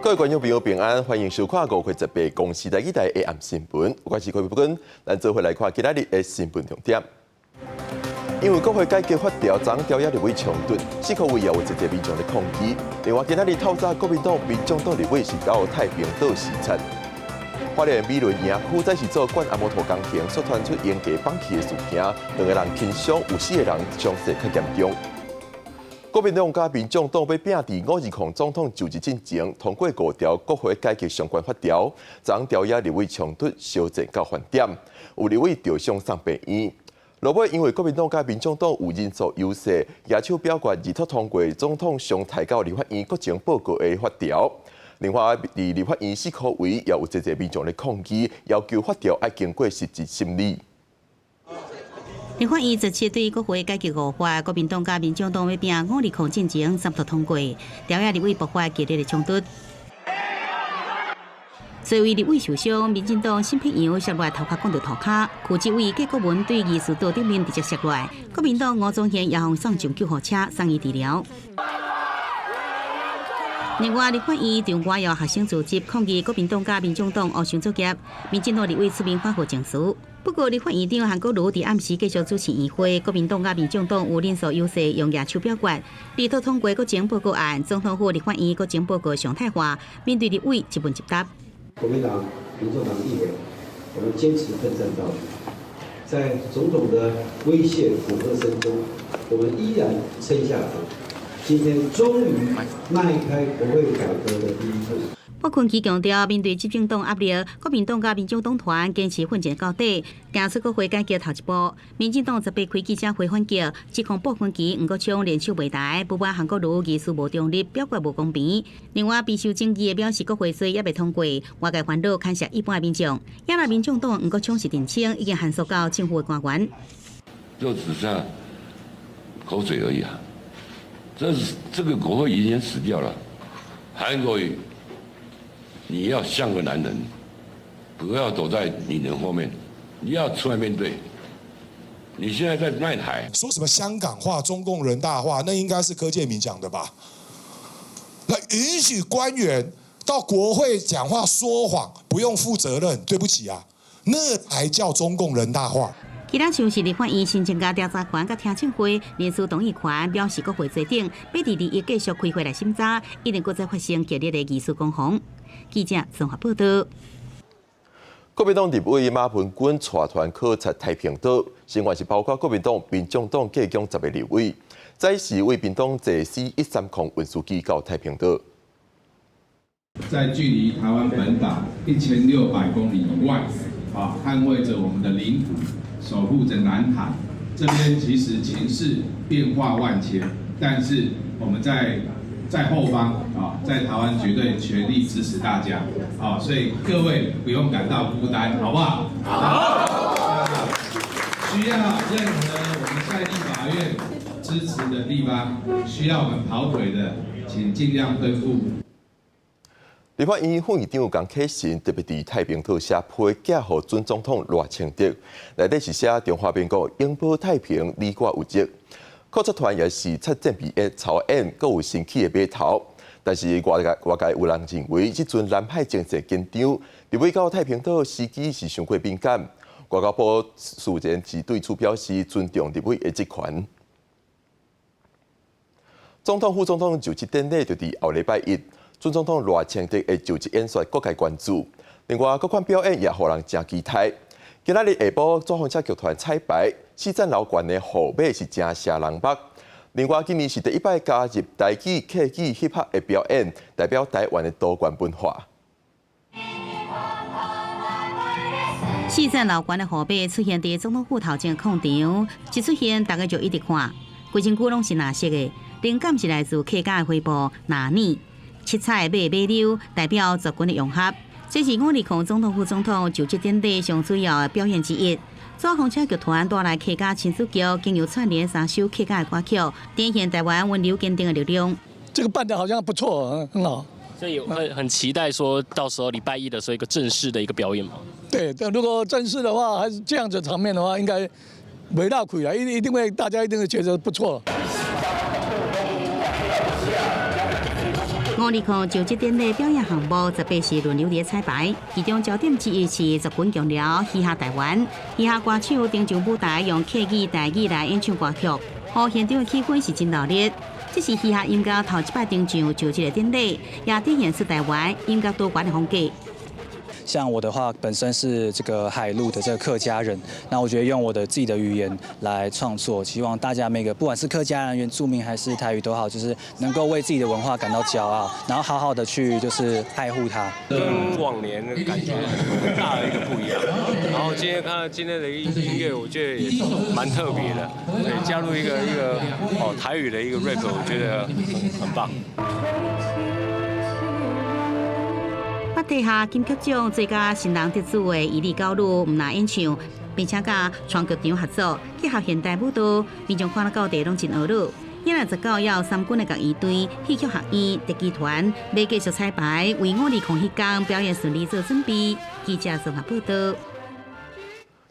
各位觀眾朋友平安，歡迎收看五月十八公視台語台下暗新聞。我是柯培根，咱做伙來看今仔日的新聞重點。因為國會改革法條昨朝野立委衝突，四箍位也有濟濟民眾咧抗議。另外，今仔日透早國民黨、民眾黨立委是到太平島視察。花蓮美崙營區早時做灌阿摩托工程所傳出營地崩去的事件，兩個人輕傷，有四個人傷勢較嚴重。國民黨佮民眾黨欲拚佇520總統就職進前通過五條國會改革相關法條，昨朝野立委衝突燒戰到翻點，有立委著傷送病院。落尾因為國民黨佮民眾黨有人數優勢，舉手表決二讀通過總統上提交立法院國情報告的法條。另外，佇立法院四箍位也有濟濟民眾咧抗議，要求法條愛經過實質審理。立法院17對國會改革五法，國民黨佮民眾黨欲拚520進前三讀通過，朝野立委爆發激烈的衝突。隨位立委受傷，民進黨沈伯洋摔落來頭殼摃著塗跤，柯志偉郭國文對議事桌頂面直接摔落來，國民黨吳宗憲也予送上救護車送醫治療。另外，立法院場外有學生組織抗議國民黨佮民眾黨烏相作業，民進黨立委出面發號證詞。不過，立法院長韓國瑜佇暗時繼續主持院會，國民黨佮民眾黨有人數優勢，用舉手表決，二讀通過國情報告案，總統府立法院國情報告常態化，面對立委一問一答。國民黨、民眾黨立委，我們堅持奮戰到底，在種種的威脅、恐嚇聲中，我們依然撐下來。今天終於邁開國會改革的第一步。傅崐萁強調，面對執政黨壓力，國民黨佮民眾黨團堅持奮戰到底，行出國會改革頭一步。民進黨18開記者會反擊，指控傅崐萁、黃國昌聯手袂台，不滿韓國瑜議事無中立，表決無公平。另外，備受爭議的表示國會稅猶未通過，外界煩惱牽涉一般的民眾。也若民眾黨黃國昌是澄清，已經函訴到政府的官員。就只剩下口水而已啊！這是這個國會已經死掉了。韓國瑜，你要像個男人，不要躲在女人後面，你要出來面對。你現在在賣台，說什麼香港話、中共人大化，那應該是柯建銘講的吧？那允許官員到國會講話說謊，不用負責任，對不起啊，那才叫中共人大化。其他像是立法院新增加調查權佮聽證會、人事動議權，表示國會坐頂，欲佇二一繼續開會來審查，一定閣再發生激烈的議事攻防。記者綜合報道。國民黨立委馬文君帶團考察太平島，成員是包括國民黨、民眾黨各共10個立委，早時為屏東坐 C130運輸機到太平島。在距離台灣本島1600公里以外，啊，捍衛着我們的領土，守護着南海。這邊其實情勢變化萬千，但是我們在後方啊，在台灣絕對全力支持大家啊，所以各位不用感到孤單，好不好？好。需要任何我們在立法院支持的地方，需要我們跑腿的，請盡量吩咐。立法院副院長江啟臣特別佇太平島寫批寄予準總統賴清德，內底是寫中華民國永保太平，你我有責。考察團也視察戰備的操演，閣有新起的碼頭。但是外界有人認為，這陣南海情勢緊張，立委到太平島時機是傷過敏感。外交部事前是對此表示尊重立委的職權。總統、副總統就職典禮就佇後禮拜一。準總統賴清德的就職演說各界關注，另外各款表演也予人誠期待。今仔日下晡，紙風車劇團彩排，四層樓懸的號碼是誠攝人目。另外，今年是第一擺加入台語、客語、hip hop 的表演，代表台灣的多元文化。四層樓懸的號碼出現佇總統府頭前的空場，一出現大家就一直看，規身軀攏是藍色的，靈感是來自客家的帆布藍呢。七彩的馬馬騮代表族群的融合，這是520總統副總統就職典禮上主要的表演之一。紙風車劇團帶來客家親子劇，經由串聯三首客家的歌曲，展現台灣溫柔堅定的力量。這個辦得好像不錯，很好。所以很期待，說到時候禮拜一的時候一個正式的一個表演嘛。對，但如果正式的話，還是這樣子場面的話，應該袂落虧啊，一定會，大家一定會覺得不錯。五5/20就職典禮表演項目18時輪流佇彩排，其中焦點之一是族群強調嘻哈台灣，嘻哈歌手登上舞台用客語、台語來演唱歌曲，予現場的氣氛是真熱烈。這是嘻哈音樂頭一擺登上就職的典禮，也體現出台灣音樂多元的風格。像我的話，本身是這個海陸的這個客家人，那我覺得用我的自己的語言來創作，希望大家每個不管是客家人、原住民還是台語都好，就是能夠為自己的文化感到驕傲，然後好好的去就是愛護它。跟往年的感覺很大的一個不一樣。然後今天看到今天的音樂，我覺得也蠻特別的，對，加入一個哦台語的一個 rap，我覺得很棒。捌摕下金曲獎最佳新人得主的伊利高魯毋但演唱，並且佮川劇場合作，結合現代舞蹈，民眾看了到底攏真呵咾。今日19有三軍的樂藝隊、戲曲學院、特技團，欲繼續彩排，為5/20彼工表演順利做準備。記者綜合報道。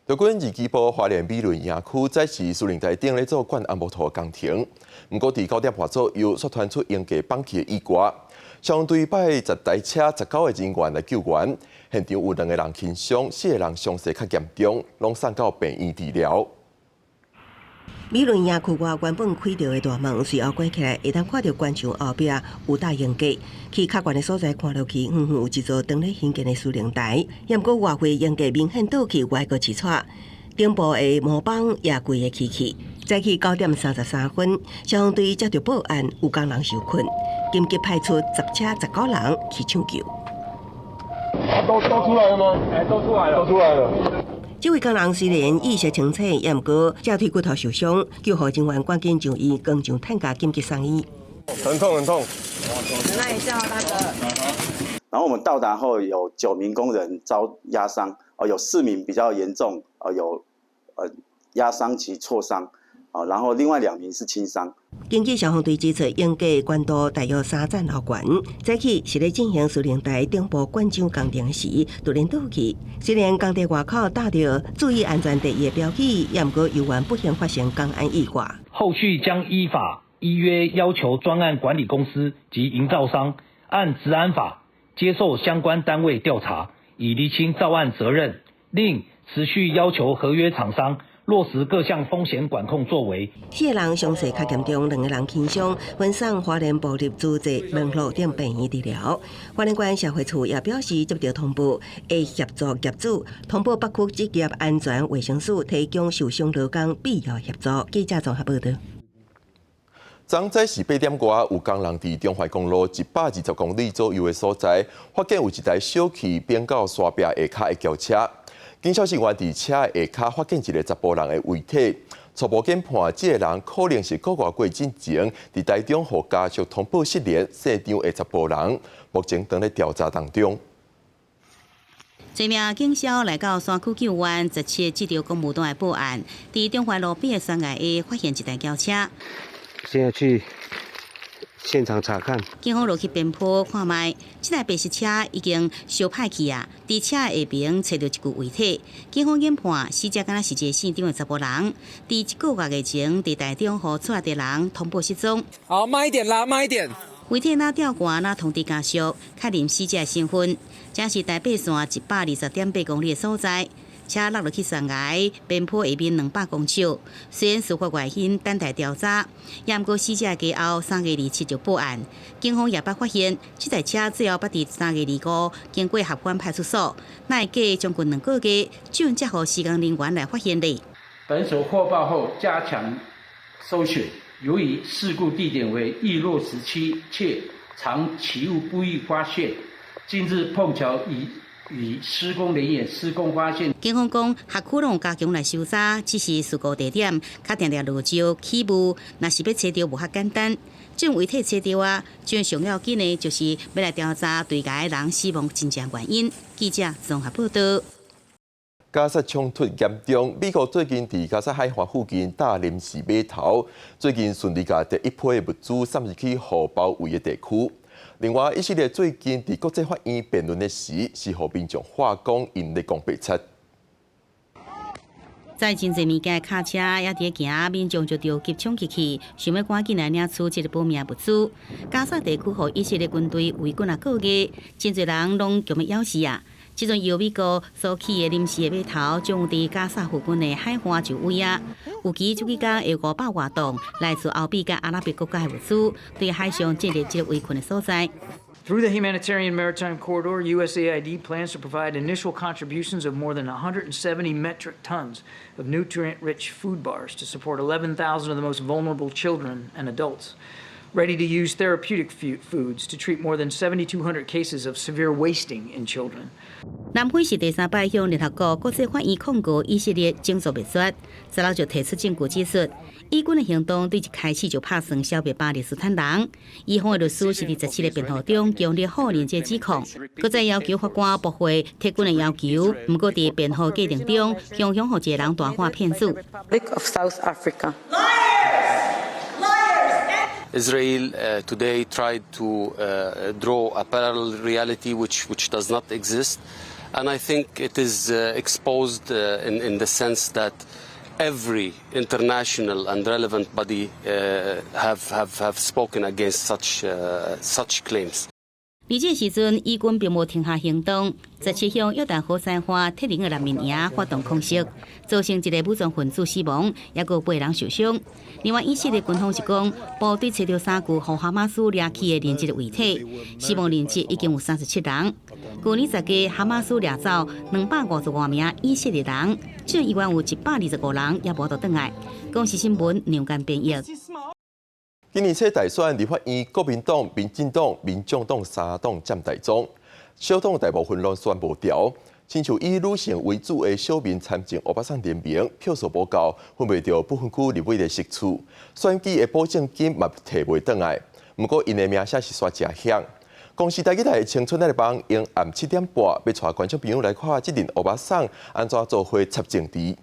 台軍二機部花蓮美崙營區早時司令台頂咧做灌紅木土工程，毋過佇9點半左右，煞傳出鷹架崩去的意外。消防隊派10台車、19個人員來救援，現場有兩個人輕傷，四個人傷勢較嚴重，攏送到病院治療。美崙營區外原本開著的大門，隨後關起來，會當看著關牆後壁有搭鷹架。去較懸的所在看落去，遠遠有一座當咧興建的司令台。毋過外圍鷹架明顯倒去歪閣一撮，頂部的模板也規个起去。早起9點33分，消防隊接到報案，有工人受困，緊急派出10車19人去搶救。都出來了嗎？欸，都出來了，都出來了。這位工人雖然意識清醒，也毋過脊椎骨頭受傷，救護人員趕緊將伊扛上擔架緊急送醫。很痛很痛。那你叫大哥。然後我們到達後，有9名工人遭壓傷，哦，有4名比較嚴重，哦，有壓傷及挫傷，哦，然後另外2名是輕傷。根據消防隊指出，鷹架懸度大約3層樓懸。早起是咧進行司令台頂部灌漿工程時，突然倒去。雖然工地外口貼著注意安全第一的標語，也毋過猶原不幸發生工安意外。後續將依法依約要求專案管理公司及營造商按職安法接受相關單位調查，以釐清造案責任。另持續要求合約廠商落實各項風險管控作為。四個人傷勢較嚴重，兩個人輕傷，分送花蓮部立諸濟門路等病院治療。花蓮縣社會處也表示，接到通報，會協助業主通報北區職業安全衛生署，提供受傷勞工必要協助。記者綜合報道。昨早時8點外，有工人佇中環公路120公里左右的所在，發現有一台小氣變到山壁下跤的轎車。警消人員佇車下跤發現一個查埔人的遺體，初步研判，這個人可能是個外過進前，佇台中予家屬通報失聯，姓張的查埔人，目前正咧調查當中。這名警消來到山區救援，17接著公務單的報案，佇中環路邊的山崖下發現一台轎車。現在去現場查看。警方落去邊坡看覓，這台白色車已經燒歹去啊！佇車下邊揣著一具遺體，警方研判死者敢若是一個姓張的查埔人。佇一個月前，佇台中予厝內的人通報失蹤。好，慢一點啦，慢一點。遺體若吊懸，若通知家屬確認死者的身份。這是台八線120.8公里的所在。車落落去山崖邊坡下面200公尺，雖然事發原因等待調查，也毋過死者家後3月27就報案，警方也捌發現這台車最後捌佇3月25經過合歡派出所，哪會過將近2個月，居然才予施工人員來發現咧。本所獲報後加強搜尋，由於事故地點為易落石區，且常起霧不易發現，近日碰巧與施工人員施工發現。警方講，轄區攏有加強來搜查，只是事故地點較定定落石起霧，若是欲揣著無遐簡單。將遺體揣著啊，最上要緊的就是欲來調查墜崖的人死亡真正原因。記者綜合報道。加薩衝突嚴重，美國最近佇加薩海灣附近搭臨時碼頭，最近順利共第一批物資送入去予包圍的地區。另外，以色列最近佇國際法院辯論的時，是予民眾話講𪜶咧講白賊。載真濟物件的卡車也佇咧行，民眾就著急衝入去，想欲趕緊來領取這個保命物資。加沙地區予以色列軍隊圍困一個月，真濟人攏強欲枵死啊！這陣由美國所起的臨時的碼頭，將有佇加沙附近的海岸就位啊。預計這幾工會有500外噸來自歐美佮阿拉伯國家的物資，對海上進入這個圍困的所在。 Through the humanitarian maritime corridor, USAID plans to provide initial contributions of more than 170 metric tons of nutrient-rich food bars to support 11,000 of the most vulnerable children and adults. Ready-to-use therapeutic foods to treat more than 7,200 cases of severe wasting in children. 南非是第三擺向聯合國國際法院控告以色列種族滅絕，十六就提出證據指出，以軍的行動對一開始就拍算消滅巴勒斯坦人。以方的律師是佇17个辯護中強烈否認這指控，閣再要求法官駁回撤軍的要求。毋過佇辯護過程中，雄雄予一個人大喊騙子。 of South Africa. Israel today tried to draw a parallel reality which does not exist. And I think it is exposed in the sense that every international and relevant body have spoken against such claims. 而這時陣，以軍並無停下行動，17向約旦河西岸鐵林的難民營發動空襲，造成一個武裝分子死亡，抑閣有八人受傷。另外，以色列軍方是講，部隊揣著三具予哈馬斯掠去的人質遺體，死亡人質已經有37人。去年10月，哈馬斯掠走250外名以色列人，這依然有125人猶無倒轉來。公視新聞梁間編譯。今年初大選，立法院國民黨、民進黨、民眾黨三黨佔大宗，小黨大部分攏選無著。親像以女性為主的小民參政歐巴桑聯盟票數無夠，分袂著不分區立委的席次，選舉的保證金嘛提袂轉來。毋過𪜶的名聲是煞誠響。公視台語台的青春的幫用暗7點半，欲帶觀眾朋友來看這陣歐巴桑按怎做伙插政治。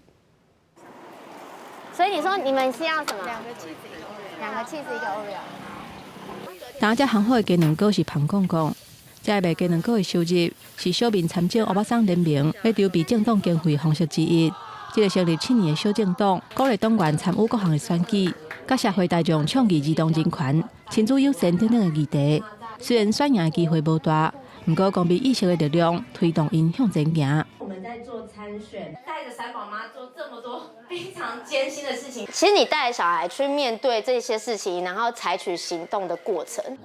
所以你說你們是要什麼？兩個 cheese 一個 Oreo，兩個 cheese 一個 Oreo。當這行貨的雞卵糕是彭公公，這賣雞卵糕的收入是小民參政歐巴桑聯盟欲籌備政黨經費方式之一。這個成立7年的小政黨，鼓勵黨員參與各項的選舉，佮社會大眾倡議兒童人權、親子友善等等的議題。雖然選贏的機會無大，毋過公民意識的力量推動𪜶向前行。我們在做參選，帶着三寶媽做這麼多非常艱辛的事情。其實你帶著小孩去面對這些事情，然後採取行動的過程，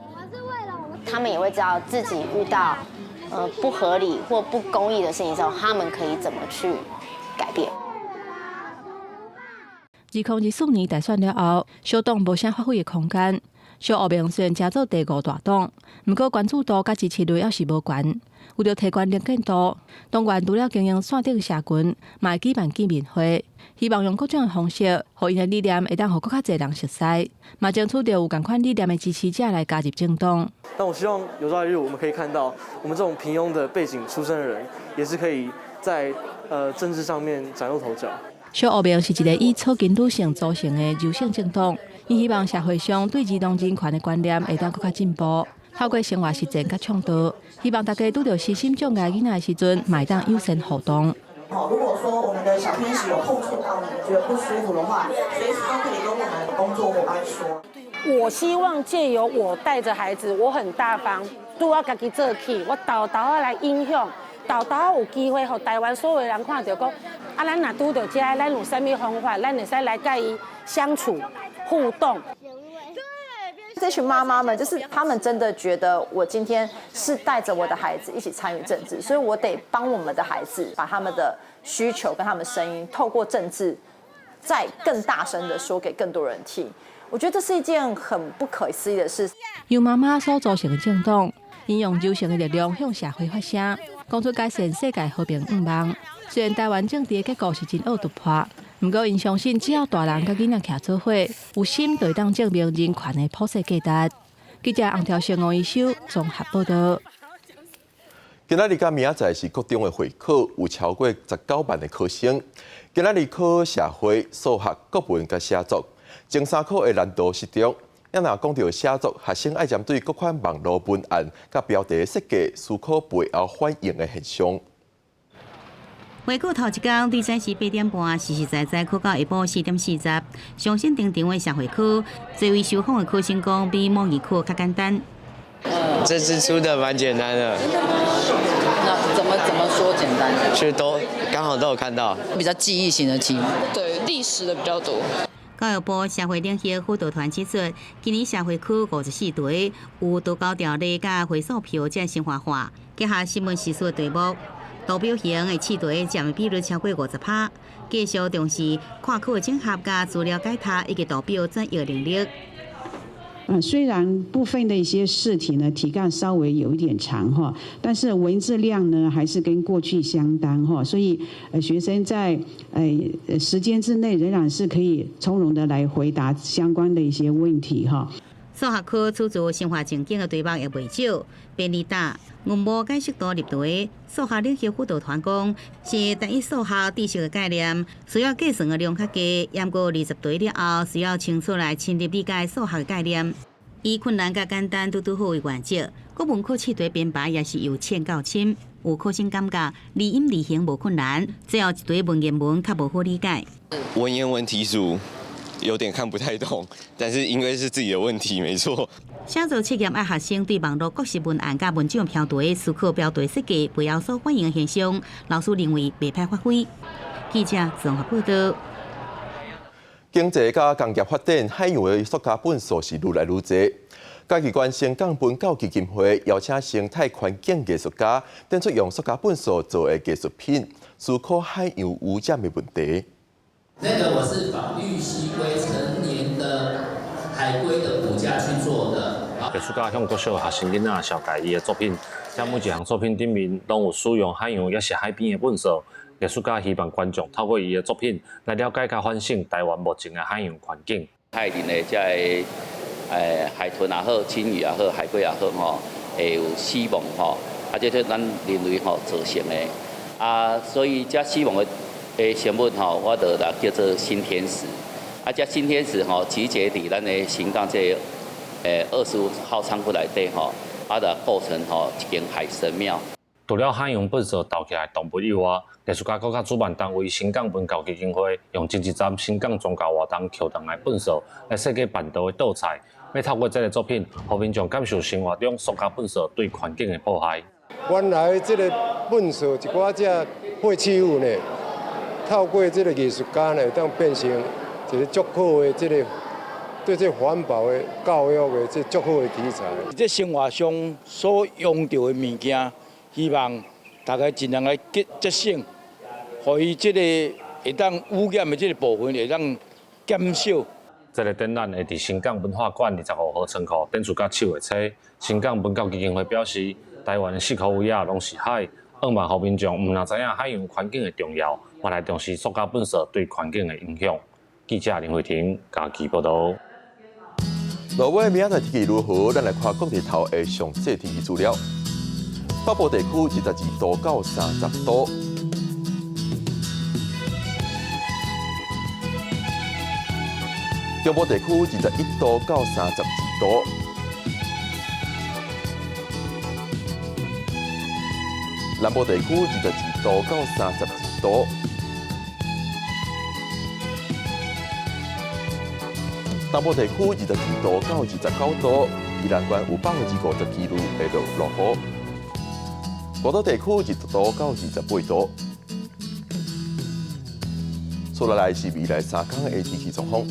他們也會知道自己遇到不合理或不公義的事情的時候，他們可以怎麼去改變。 2024年大選了後，小黨無啥發揮的空間。小烏明雖然成做第五大黨，毋過關注度佮支持率猶是無懸。為著提懸能見度，黨員除了經營線頂社群，嘛會舉辦見面會，希望用各種的方式，予𪜶的理念會當予閣較濟人熟悉，嘛爭取著有仝款理念的支持者來加入政黨。但我希望有朝一日，我們可以看到，我們這種平庸的背景出身的人，也是可以在政治上面嶄露頭角。小烏明是一個以草根女性組成的柔性政黨，伊希望社會上對兒童人權的觀念會當閣較進步，透過生活實踐佮倡導，希望大家拄著身心障礙囡仔的時陣，嘛會當友善互動。如果說我們的小天使有碰觸到你，覺得不舒服的話，隨時都可以跟我們工作夥伴說。我希望借由我帶着孩子，我很大方，對我家己做起，我沓沓仔來影響，沓沓仔有機會予台灣所有人看著講，啊，咱若拄著這，咱有啥物方法，咱會使來佮伊相處互動。這群媽媽們，就是他們真的覺得我今天是帶着我的孩子一起參與政治，所以我得幫我們的孩子把他們的需求跟他們聲音透過政治，再更大聲的說給更多人聽。我覺得這是一件很不可思議的事。由媽媽所組成的政黨，應用柔性的力量向社會發聲，講出改善世界和平願望。雖然台灣政治的結構是真惡突破，毋過𪜶相信，只要大人佮囡仔徛做伙，有心就會當證明人權的普世價值。記者洪條成、吳一修綜合報道。今仔日佮明仔載是國中的會考，有超過19萬的考生。今仔日考社會、數學、國文佮寫作，前三科的難度適中。若講著寫作，學生愛針對各款網路文案佮標題設計思考背後反應的現象。回顧頭一工，對早時8點半，實實在在考到下晡4點40。上新登場的社會科，這位受訪的考生講，比模擬考較簡單。這次出的蠻簡單的。真的嗎？那怎麼說簡單？就都剛好都有看到。比較記憶型的題目。對，歷史的比較多。教育部社會領域輔導團指出，今年社會科54題，有多高條例佮回數票這生活化，結合新聞時事的題目，圖表型的試題佔比率超過50%。繼續重視跨科整合佮資料解讀以及圖表轉譯能力。雖然部分的一些試題呢，題幹稍微有一點長哈，但是文字量呢，還是跟過去相當哈，所以學生在時間之內仍然是可以從容的來回答相關的一些問題哈。數學科出自生活情景的題目也袂少，便利答、文無解釋圖入題。數學領域輔導團講，是單一數學知識的概念，需要計算的量較低，毋過20題了後，需要清楚來深入理解數學的概念。以困難佮簡單拄拄好為原則，國文科試題編排也是由淺到深，有考生感覺字音字形無困難，最後一題文言文較無好理解。文言文題組有點看不太懂，但是應該是自己的問題，沒錯。寫作測驗愛學生對網路各式文案佮文章標題思考標題設計袂曉所反映的現象，老師認為袂歹發揮。記者綜合報道。經濟佮工業發展，海洋的塑膠垃圾是愈來愈濟。嘉義縣新港文教基金會邀請生態環境藝術家，展出用塑膠垃圾做的藝術品，思考海洋污染的問題。那個我是仿綠蠵龜成年的海龜的骨架去做的。藝術家向國小學生囡仔紹介伊的作品，在每一項作品頂面攏有使用海洋抑是海邊的垃圾。藝術家希望觀眾透過伊的作品來了解佮反省台灣目前的海洋環境。海裡的這个海豚也好，鯨魚也好，海龜也好吼，會有死亡吼，啊，這是咱人類吼造成的。啊，所以這死亡的生物吼，我就來叫做新天使。啊，這新天使吼，集結佇咱的新港這25號倉庫內底吼，啊，就構成吼一間海神廟。除了海洋垃圾投起來動物以外，藝術家閣佮主辦單位新港文教基金會用前一站新港宗教活動抾轉來垃圾來設計辦桌的桌菜，欲透過這个作品，予民眾感受生活中塑膠垃圾對環境的破壞。原來這个垃圾一寡這廢棄物呢，透過這个藝術家呢，當變成一個足好的這个對這環保的教育的這足好的題材。這生活上所用著的物件，希望大家盡量來節省，予伊這個會當污染的這個部分會當減少。這个展覽會佇新港文化館25號倉庫展出到7月初。新港文教基金會表示，台灣的四箍圍仔攏是海，向望予民眾毋但知影海洋環境的重要，嘛來重視塑膠垃圾對環境的影響。記者林慧婷嘉義報導。落尾明仔載天氣如何？咱來看各地頭的詳細天氣資料。北部地區22度到30度，中部地區21度到32度，南部地區22度到32度，東部地區22度到29度，宜蘭縣有50%幾率會落雨。外島地區20度到28度。接落來是未來3天的天氣狀況。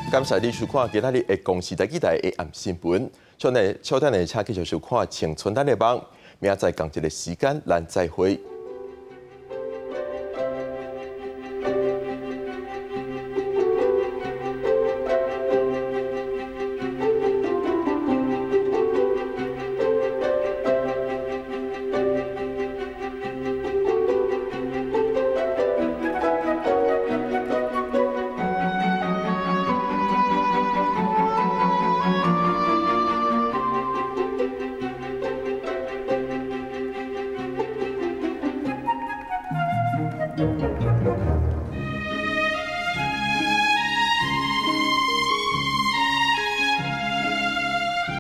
感謝你收看今仔日的公視台語台的暗新聞。小等下，請繼續收看《青春咱的夢》。明仔載仝一个時間，咱再會。